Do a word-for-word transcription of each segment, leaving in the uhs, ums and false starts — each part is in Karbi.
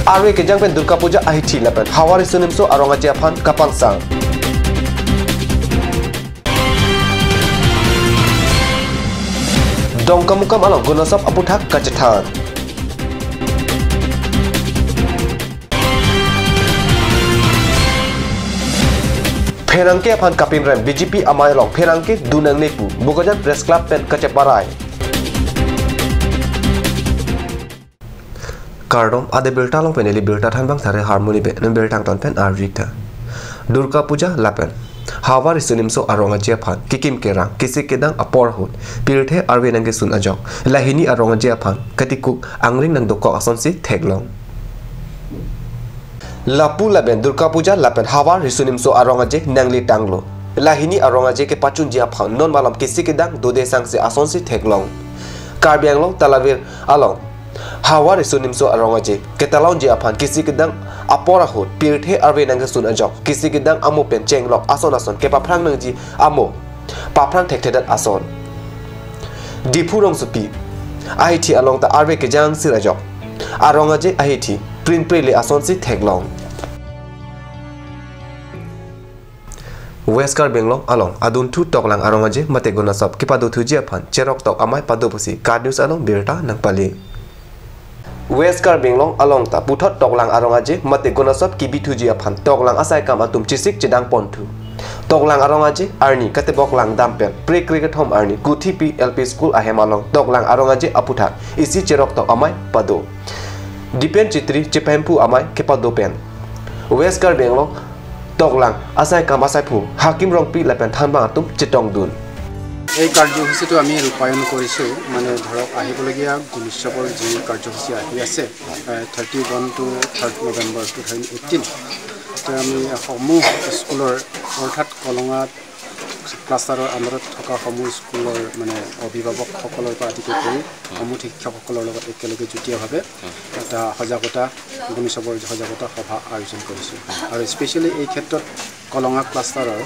Arve kejang pen Durga Puja ahithi lapen havar riso nimso arong aje aphan kapangsang. Dongkamukam along gun asap aputhak kachethan. Pherangke aphan kapinrem B J P amei along pherangke dun nangne pu Bokajan Press Club pen kacheparai. Kardom, ade birta along pen neli birta thanbang thare harmoni be, non birta angton pen arjik tha. Durga Puja lapen havar riso nimso arong aje aphan kekim kerang, kesik kedang apor ahut pirthe arve nangkesun ajok lahini arong aje aphan katikuk angring nangdokok asonsi theklong. Lapu lapen Durga Puja lapen havar riso nimso arong aje nangle tanglo. Lahini arong aje kepachunji aphan non malom kesik kedang dode sangse asonsi theklong. Karbi Anglong Talavir along havar riso nimso arong aje ketalonji aphan kesik kedang apor ahut pirthe arve nangkesun ajok kesik kedang amo pen chenglok ason ason kepaphrang nangji amo paphrang thekthedet ason. Diphu rongsopi ahithi along ta arve kejang sir ajok arong aje ahithi prinprele asonsi theklong. West Karbi Anglong along adunthu toklang arong aje mate gun asap kepadothuji aphan cheroktok amei pado pusi KAT News along birta nangpali. West Karbi Anglong along ta puthot toklang arong aje mate gun asap kebithuji aphan toklang asai kam atum chesik chedang ponthu. Toklang arong aje arni katebok langdam pen prekre kethom arni Kuthipi L P School ahem along toklang arong aje aputhak isi cheroktok amei pado. Dipen Chetri chepahemphu amei kepado pen West Karbi Anglong toklang asai kam asaiphu Hakim Rongpi lapen thanbang atum chetongdun. এই কাৰ্যসূচীটো আমি ৰূপায়ণ কৰিছোঁ, মানে ধৰক আহিবলগীয়া গুণোৎসৱৰ যি কাৰ্যসূচী আহি আছে, thirty one two third November two thousand eighteen, আমি সমূহ স্কুলৰ অৰ্থাৎ কলঙা ক্লাষ্টাৰৰ আণ্ডাৰত থকা সমূহ স্কুলৰ মানে অভিভাৱকসকলৰ পৰা আদি কৰি সমূহ শিক্ষকসকলৰ লগত একেলগে যুটীয়াভাৱে এটা সজাগতা, গুণোৎসৱৰ সজাগতা সভা আয়োজন কৰিছোঁ। আৰু স্পেচিয়েলি এই ক্ষেত্ৰত কলঙা ক্লাষ্টাৰৰ,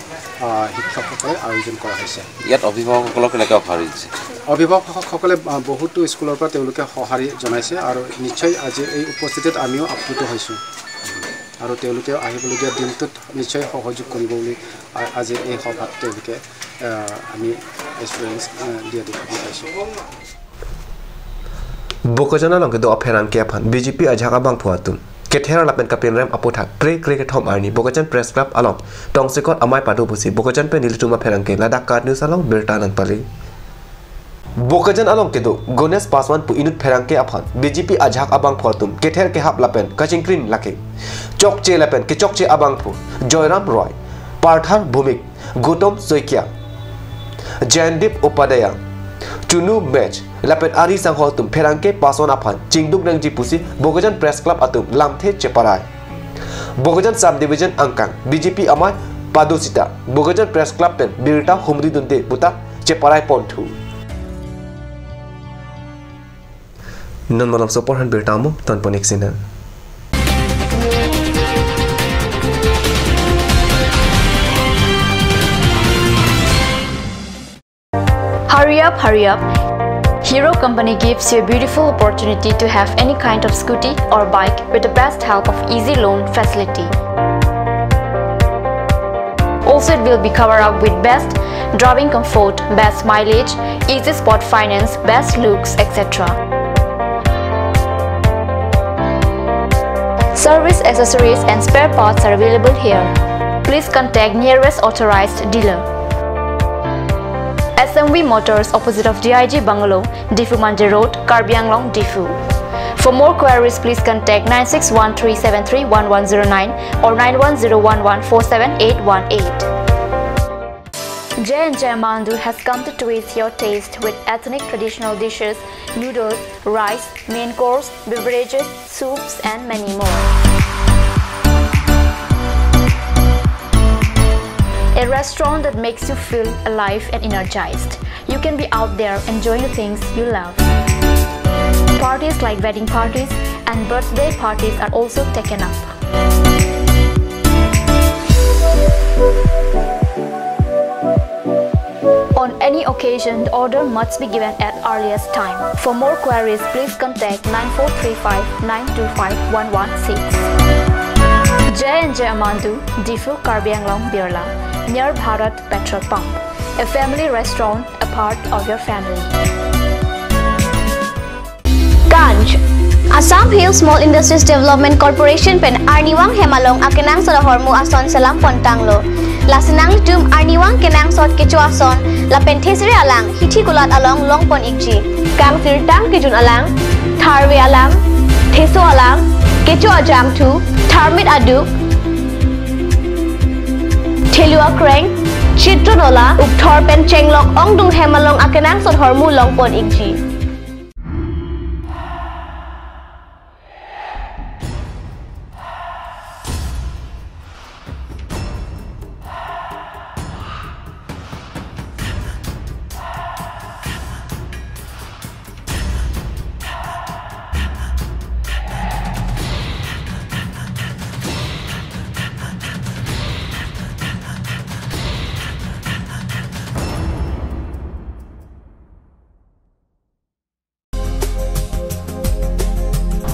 আহ, শিক্ষকসকলে আয়োজন কৰা হৈছে। ইয়াত অভিভাৱকসকলক কেনেকৈ সঁহাৰি দিছে? অভিভাৱকসকলে, আহ, বহুতো স্কুলৰ পৰা তেওঁলোকে সঁহাৰি জনাইছে আৰু নিশ্চয় আজি এই উপস্থিতিত আমিও আপ্লুত হৈছোঁ আৰু তেওঁলোকেও আহিবলগীয়া দিনটোত নিশ্চয় সহযোগ কৰিব বুলি আ-, আজি এই সভাত তেওঁলোকে, আহ, আমি এচুৰেঞ্চ, আহ, দিয়া দেখা পাইছোঁ। Bokajan along kedo apherangke aphan B J P ajahak abangphu atum kether lapen kapinrem aputhak prekre kethom arni Bokajan Press Club along tongsekot amei pado pusi Bokajan pen nelitum apherangke ladak KAT News along birta nangpali. Bokajan along kedo Ganesh Paswan pu inut pherangke aphan B J P ajahak abangphu atum kether kehap lapen kachingkrin lake. Chokche lapen kechokche abangphu Joyram Roy, Parthar Bhumik, Gautam Saikia, Jayandip Upadhyaya, Chunu Mech lapen ari sangho atum pherangke Paswan aphan chingduk nangji pusi Bokajan Press Club atum lamthe cheparai. Bokajan Sub Division angkang B J P amei pado sita Bokajan Press Club pen birta humri dunde puta cheparai ponthu. Non malom sopor han birta mo ton ponik sina. Hurry up, hurry up. Hero Company gives you a beautiful opportunity to have any kind of scooty or bike with the best help of easy loan facility. Also, it will be covered up with best driving comfort, best mileage, easy spot finance, best looks, et cetera. Service accessories and spare parts are available here. Please contact nearest authorized dealer. S M V Motors, opposite of D I G Bungalow, Diphu Manja Road, Karbi Anglong, Diphu. For more queries, please contact nine six one three seven three one one zero nine or nine one zero one one four seven eight one eight. J and J Mandu has come to twist your taste with ethnic traditional dishes, noodles, rice, main course, beverages, soups, and many more. A restaurant that makes you feel alive and energized. You can be out there enjoying the things you love. Parties like wedding parties and birthday parties are also taken up. On any occasion, Occasion, order must be given at earliest time. For more queries, please contact nine four three five nine two five one one six. J and J Amandu, Diphu, Karbi Anglong, Birla, near Bharat Petrol Pump. A family restaurant, a part of your family. Ganj. Assam Hill Small Industries Development Corporation pen arnivang hem along akenangsot ahormu ason selam pontanglo. Lasi nanglitum arnivang kenangsot kecho ason lapen thesere alang hithi kulat along longpon ikji. Kangsirtang kejun alang, tharve alang, theso alang, kecho ajangthu, tharmit aduk, thelu akreng, chitron ola, ukthor pen chenglok ongdung hem along akenangsot ahormu longpon ikji.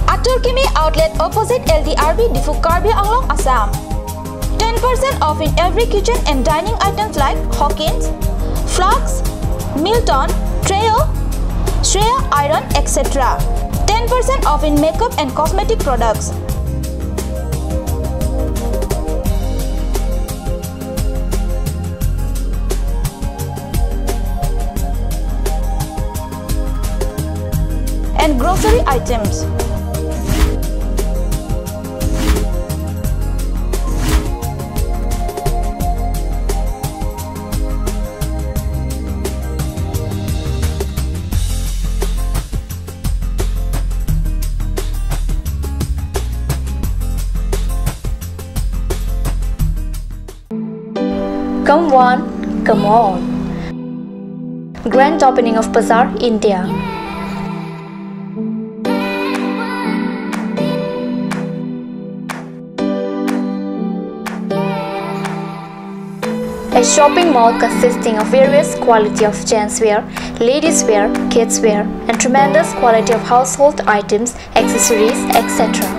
Atur Kimi Outlet, opposite L D R B, Diphu, Karbi Anglong, Assam. Ten percent off in every kitchen and dining items like Hawkins, Flask, Milton, Trio, Shreya Iron, et cetera. Ten percent off in makeup and cosmetic products. And grocery items. Come one, come all. Grand opening of Bazaar, India. A shopping mall consisting of various quality of gents wear, ladies wear, kids wear, and tremendous quality of household items, accessories, et cetera.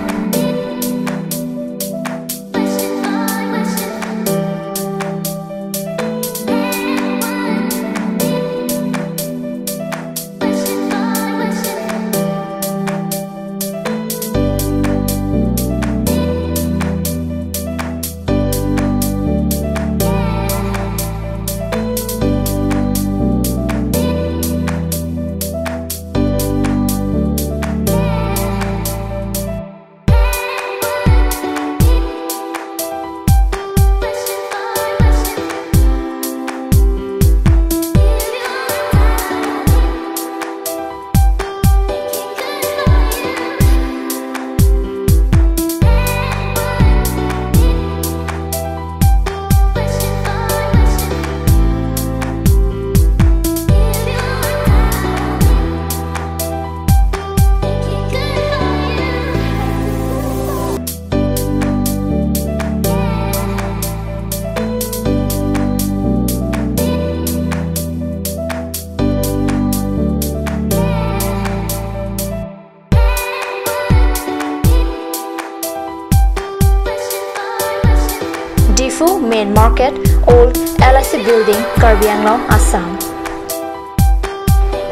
Diphu Main Market, Old L I C Building, Karbi Anglong, Assam.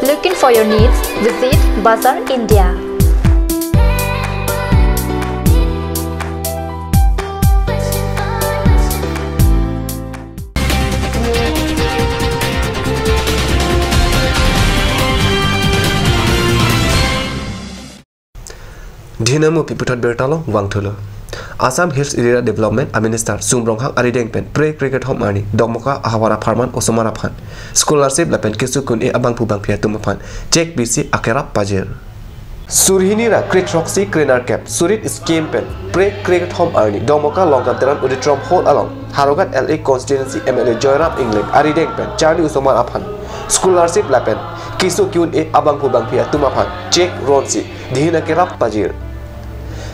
Looking for your needs? Visit Bazaar India. Dhinam pi puthot birta along vangthulo. Assam Hills Area Development a Minister Sum Ronghang arideng pen Pre Cricket Home arni Dokmoka ahavar apharman osomar aphan scholarship lapen keso kun-e abangphu bangphi atum aphan cheque bisi akerap pajir. Surhini ra kre throksi krenerkep surit scheme pen Pre Cricket Home arni Dokmoka Longkam Teron Auditorium Hall along Howraghat L A constituency M L A Joyram Engleng arideng pen charli osomar aphan scholarship lapen keso ki-un-e abangphu bangphi atum aphan cheque ronsi dhin akerap pajir.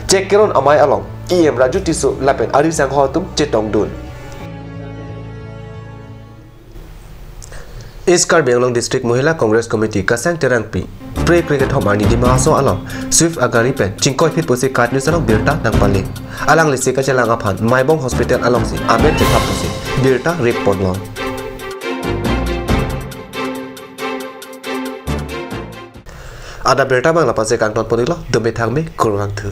Cheque keron amei along E M Raju Tisso lapen ari sangho atum chetongdun. East Karbi Anglong District Mahila Congress Committee Kaseng Terangpi pre kre kethom arni Dima Hasao along Swift agari pen chingkoiphit pusi KAT News along birta nangpale. Alanglisi kachelang aphan Maibong Hospital alongsi amen chephap pusi birta rip ponlo. Adap birta abang lapase kangton pon-iklo, dome thangme, kurvangthu.